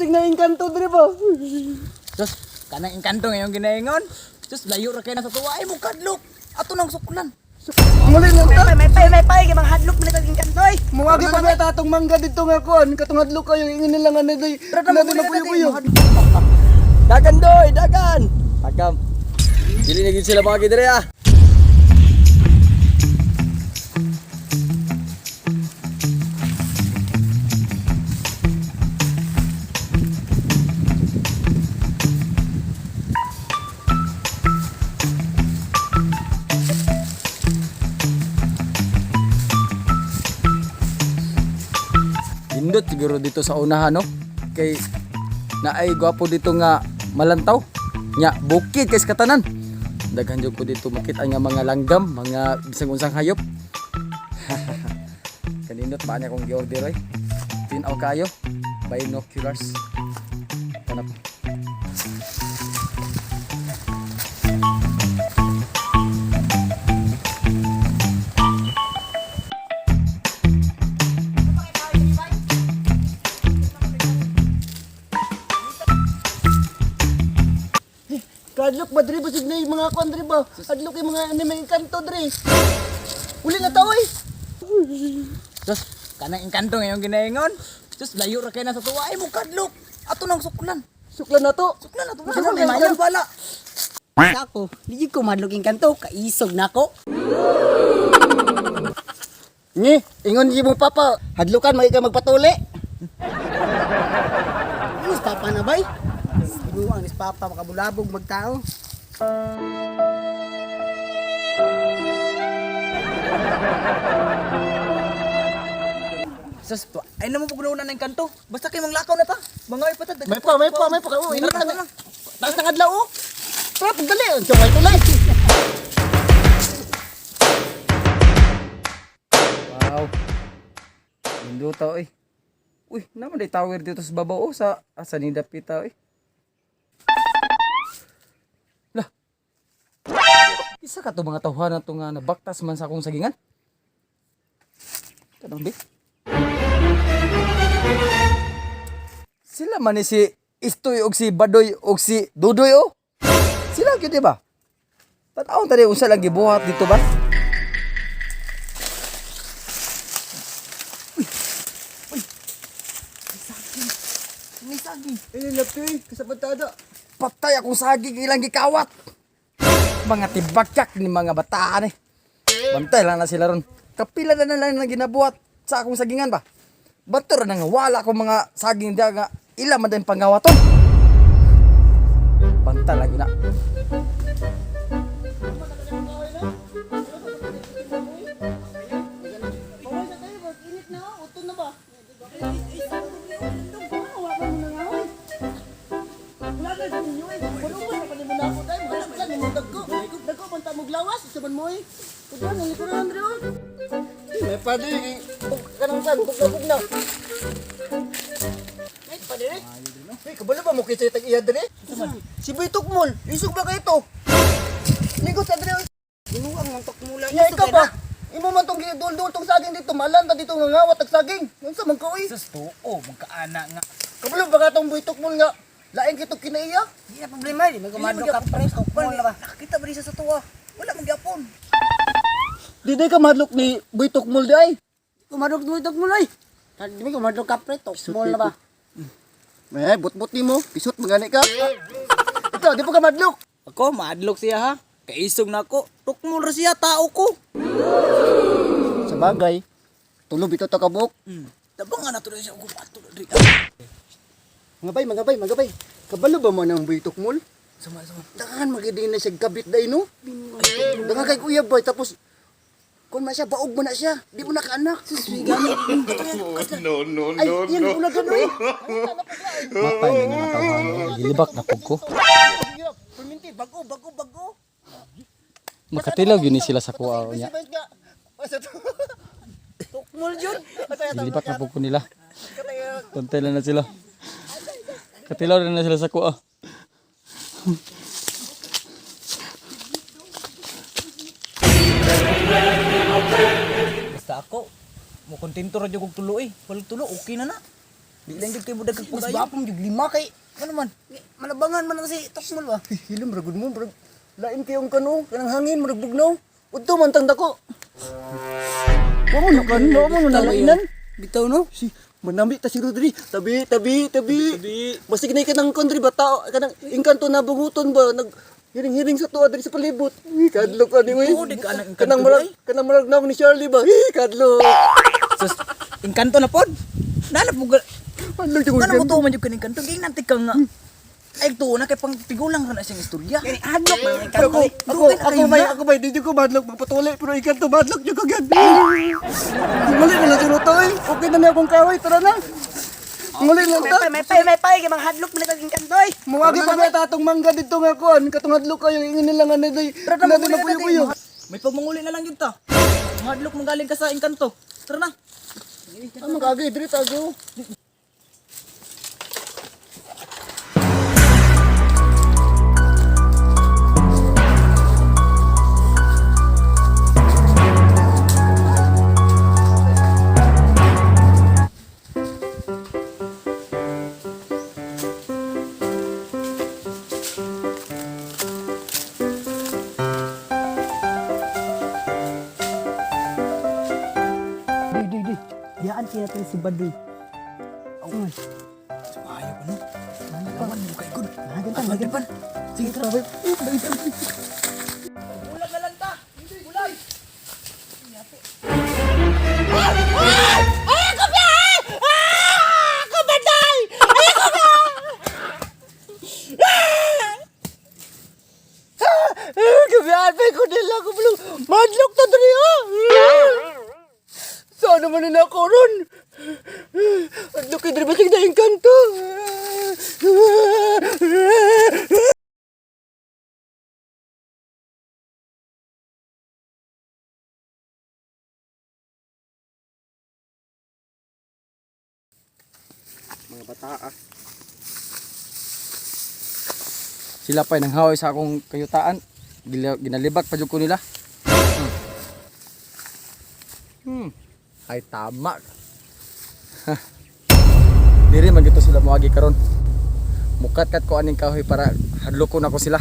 Basig na engkanto diri ba? Sus, kanang engkanto ngayong ginaingon. Sus, layo ra kay na sa tuwa ay mo kadlok. Ato nang suklan. Muli lang ta. May pay, may pay, mga hadlok man itong engkanto oy. Mungagi pa ba atong mangga dito nga kuan, katong hadlok kayo ingon nila nga nadoy. Nadoy na puyo-puyo. Dagan doy, dagan. Tagam. Dili na gid sila mga diri ah. Indot siguro dito sa unahan no. Kay naay gwapo dito nga malantaw. Nya bukid kay sa katanan. Daghan jud ko dito makita nga mga langgam, mga bisag unsang hayop. Kanindot pa niya kong gi-order oy. Tinaw kayo binoculars. Tanap. Kadlok ba diri basig na yung mga kuan diri ba? Hadlok yung mga anime engkanto diri. Uli na ta oy. Sus, kanang engkanto ngayong ginaingon. Sus, layo ra kay na sa tuwa ay mo kadlok. Ato nang suklan. Suklan na to. Suklan na to. Suklan May na mayo bala. Sa ako, di jud ko mahadlok engkanto, kaisog nako. Ngi, ingon gi mo papa, hadlokan magi ka magpatuli. Ano papa na bay? Binuang is papa makabulabog magtao. Sus, ay namo pug na ng engkanto. Basta kay manglakaw na ta. Mga ay patad. May pa, may pa, may pa. Oh, init Tara, na. tara. Taas ng adlaw oh. Tara pagdali, ang tsaway tulay. Wow. Nindot oy. Uy, naman day tower dito sa babaw oh, sa asa ni dapita oy. Lah. Isa ka to mga tawhan na to nga nabaktas man sa akong sagingan. Tanong bi. Sila man ni si Istoy og si Badoy og si Dudoy oh. Sila gyud di ba? Tan-awon tani unsa lang gibuhat dito ba? May saging. Eh, lapi, kasapatada. Patay akong saging ilang gikawat. Mga tibakyak ni mga bataan eh. Bantay lang na sila ron. Kapila na na lang na ginabuhat sa akong sagingan ba. Bato ra na nga wala akong mga saging diya nga ila man din pangawaton. Bantay lagi na. Bawal sa tayo, bro. Init na, oh. Uton na ba? Wala na sa ninyo, eh. Wala ba na kanimo na ako tayo? Wala ba nimo dagko? Dagko man ta mo glawas, sa man mo eh. Kuduhan ang likuran Andre oh. May pa di kanang san, bugna na. May pa dire. Hey, kabalo ba mo kitsa tag iya dire? Si Boy Tukmol, isog ba kayo to? Ligot sa dire. Binuang man tukmula. Nya ikaw ba? Imo man tong gidul-dul tong saging dito, malan ta dito nga ngawat tag saging. Unsa man ka oy? Sus, tuo, magkaana nga. Kabalo ba ka tong Boy Tukmol nga lain kito kinaiya? Di na problema, di may kumadlok ka pre, tukmol na ba? Nakakita ba siya sa tuwa? Wala magyapon. Di day ka madlok ni Boy Tukmol di ay. Kumadlok mo tukmol oy. Di may kumadlok ka pre, tukmol na ba? Eh, but-but nimo, pisot magani ka. Ito, di pa ka madlok. Ako, maadlok siya ha. Kaisog na ako. Tukmol ra siya, tao ko. Sa bagay, tulo bitaw ta kabuk. Tabang nga na tuloy siya. Ugo, ato na diri. Mga bay, mga bay, mga bay. Kabalo ba mo ng Boy Tukmol? Sama, sama. Daghan magidi na siya gabit day no. Daghan kay kuya boy tapos kun man siya baog mo na siya, di mo na kaanak. No, no, Ay, no, yan no. ulagan oy. Matay na mga tawhan. Gilibak na pug ko. Perminti, bago, bago, bago. Makatilaw yun ni sila sa kuha niya. Tukmol jud. Gilibak na pug ko nila. Bantay lang na sila. Katilaw na na sila sa kuha. Basta ako, mo kontento ra jud kog tulo eh. Walang tulo, okay na na. Di lang jud kay budag kag Mas pagayo. gwapo mo jud lima kay Ano man? malabangan man na si Tokmol ba. Hilom ra gud mo, murag lain kayong kano, kanang hangin murag bugnaw. Udto man tang dako. Wa mo na kan, wa mo na nalainan. Bitaw no. Si manami ta si Rodri. Tabi, tabi, tabi. Basig na kanang kondri ba tao kanang engkanto na bunguton ba nag hiring-hiring sa tuwa diri sa palibot. Uy, kadlok ani uy. Oo, di ka anang engkanto Kanang murag kanang murag naong ni Shirley ba. Hi, kadlok. Sus, engkanto na pod. Nalap mo ga. Ano jud Ano mo tuo man jud kaning engkanto? Giingnan ka nga. Ay tuo na kay pang tigulang ra na siyang istorya. Kani hadlok man ang engkanto. Ako, eh. ako, ako bay, ako bay, di jud ko madlok magpatuli, pero ikan to madlok jud ko gyud. Mali na lang siguro to, eh. Okay na na akong kaway, tara na. Mali lang ta. May pay, may pay, kay mga hadlok man kag engkanto eh. Muwagi pa ba atong mangga dito nga kuan, katong hadlok kayo ingin nila nga naday. Tara na, Naday manguli na magpuyo-puyo. May pagmanguli na lang yun ta. Madlok manggaling ka sa engkanto. Tara na. Ah, magagay diri tago. Di di di. Diaan kaya natin si Badoy. Oh. Sumayo ko no. Alawan mo kay good. Maganda, maganda. Sige, tara. Bulag na lang ta. Bulag. Gabi ko nila ko bro. Madlok ta diri ah. Sana man na ako ron. Adlok kay diri basig na engkanto. Mga bata ah. Sila pa'y nanghaway sa akong kayutaan. Ginalibak pa jud ko nila. Ay tama. Diri man gito sila moagi karon. Mukat-kat ko aning kahoy para hadlokon ako sila.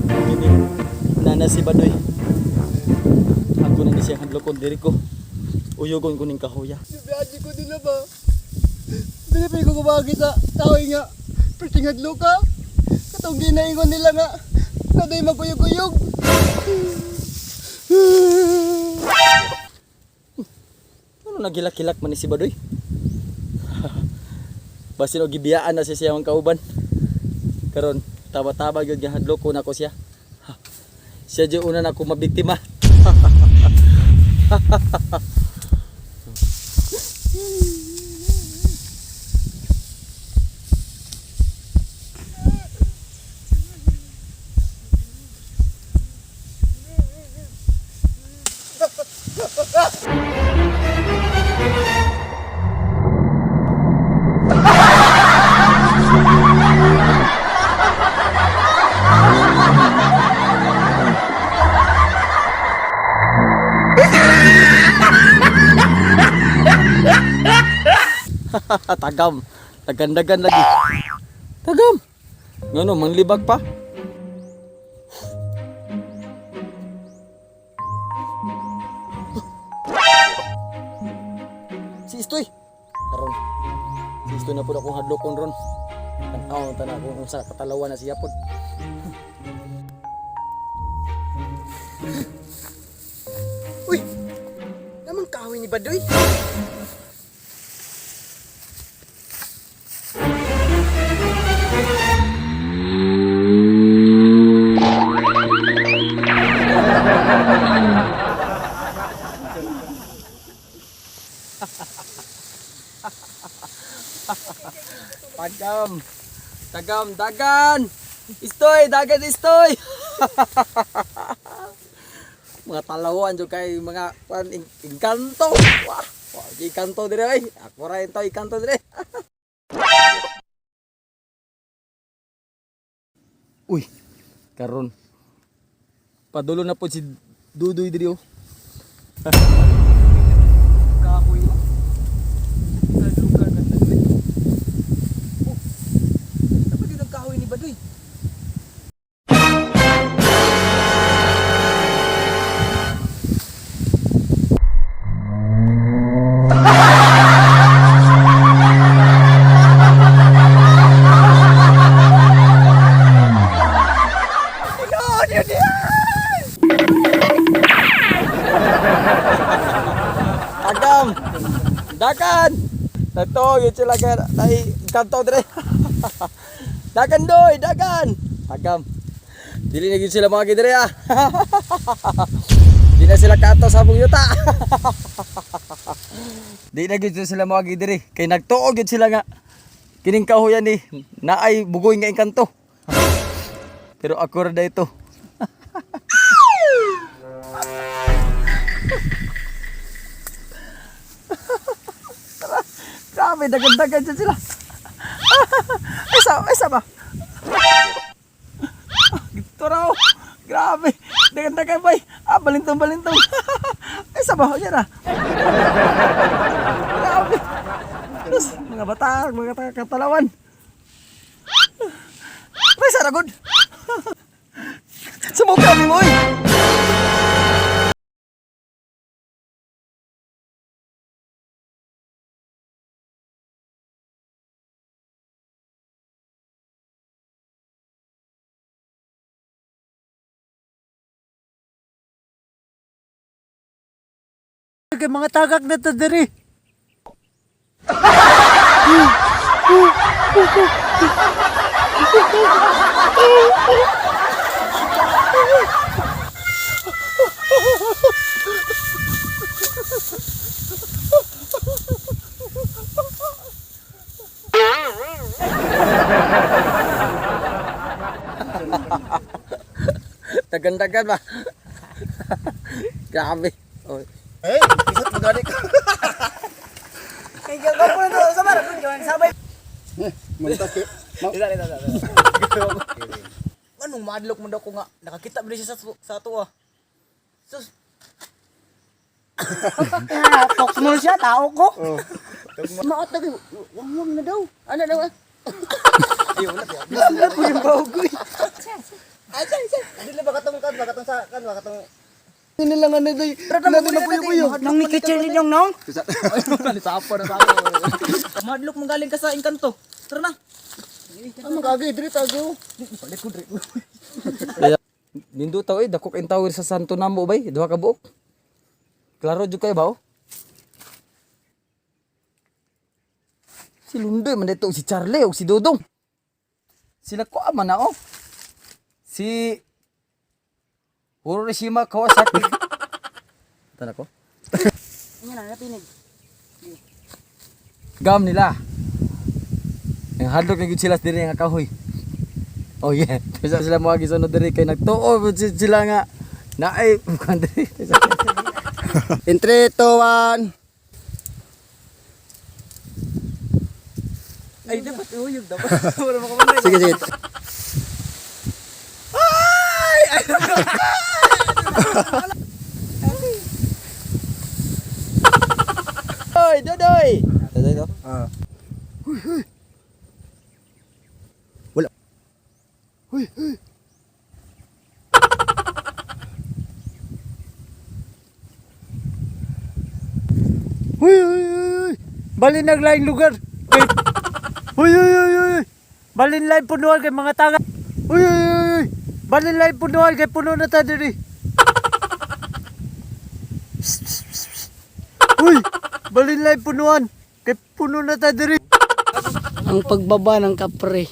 Kini nana si Badoy. Ako na ni siya hadlokon diri ko. Uyugon ko ning kahoya. Gabi ko nila ba. Dili pa ko kumagi sa kahoy nga. Perting hadlok ka. Katong ginaingon nila nga. Naday magkuyog-kuyog. Ano nagilak-kilak man ni si Badoy? Basin og gibiyaan na siya siyang kauban. Karon taba-taba gyud nga hadlok ko nako siya. Ha. Siya jud una na ako mabiktima. Tagam. Tagandagan lagi. Tagam. Ngano manglibag pa? Si Istoy. Karon. Si Istoy na pud akong hadlokon ron. Tan-aw ta na kung unsa katalawan na siya pod. Uy. Namang kahoy ni Badoy. Tagam. Tagam, dagan. Istoy, dagan istoy. Mga talawan jud kay mga kwan engkanto. Wah, wah, engkanto dire ay. Ako ra ito engkanto dire. Uy, karon. Padulo na po si Dudoy diri oh. Kahoy ba? Kalugar na taglit. Oh, dapat yun ang kahoy ni Badoy. Agam! Dakan! Nato, yun sila kaya ay kanto dire. Dakan doy, dakan! Agam. Dili na gyud sila mga gidire ah. Di na sila kato sa among yuta. Di na gyud sila mga gidire kay nagtuo gyud sila nga kining kahoyan ni naay bugoy nga engkanto. Pero ako ra ito. Grabe, dagan-dagan dyan sila. Isa, isa ba? Ito raw. Grabe. Dagan-dagan ba? Ah, balintong, balintong. Isa ba? Yan ah. Grabe. Diyos, mga bata, mga katalawan. May saragod. Sumuka mo, oy. Kay mga tagak na to diri. Dagan-dagan ba? Grabe. Oh. Eh, isat mo gani ka. Kay gagapo na to sa mara kun sabay. Mantake. Anong madlok mo daw ko nga nakakita ba siya sa ato ah. Sus, Talk mo siya tao ko. Maot na kayo. Wangwang na daw. Ano daw ah? ay wala pa. Wala po yung bagoy. Dili ba katong kan ba katong sa kan ba katong Ini lang ano doy. Nato na puyo-puyo. Nang ni kitchen nong nong. Ay wala sapa na sapa. Madlok mo galing ka sa engkanto. Tara na. Ah, magagay diri tago. Palit ko dre. Nindot eh, dako kayong tower sa Santo Namo bay, duha ka buok. Klaro jud kayo ba oh? Si Lundoy man dito, si Charlie o si Dodong. Sila ko ama na oh. Si Hiroshima Kawasaki. Tana ko. Nya na napinig. Gam nila. Ang hadlok na gyud sila diri nga kahoy. Oh yeah. Bisa sila mo gisunod diri kay nagtuo pud sila nga naay kuan diri. In 3 2 1. Ay dapat uyog dapat. Wala makamanay. Sige sige. Oy, Dodoy. Dodoy to. Ah. Huy huy. Wala. Huy huy. Uy, uy, uy, uy. Balin naglaing lugar. Kay... Uy, uy, uy, uy. Balin laing punuan kay mga tagak. Uy, uy, uy, uy. Balin laing punuan kay puno na ta diri. Psst, psst, psst, psst. Uy, balin laing punuan kay puno na ta diri. Ang pagbaba ng kapre.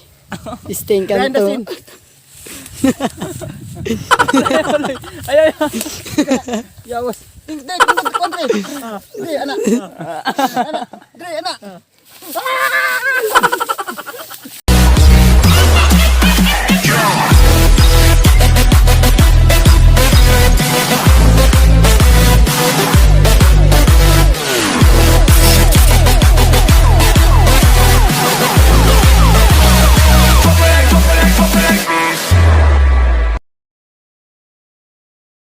Stay Behind the scene. kanto. Ay ay. Yawas. Dre, tungkol kontre. Dre, ana. Ana. Dre, ana.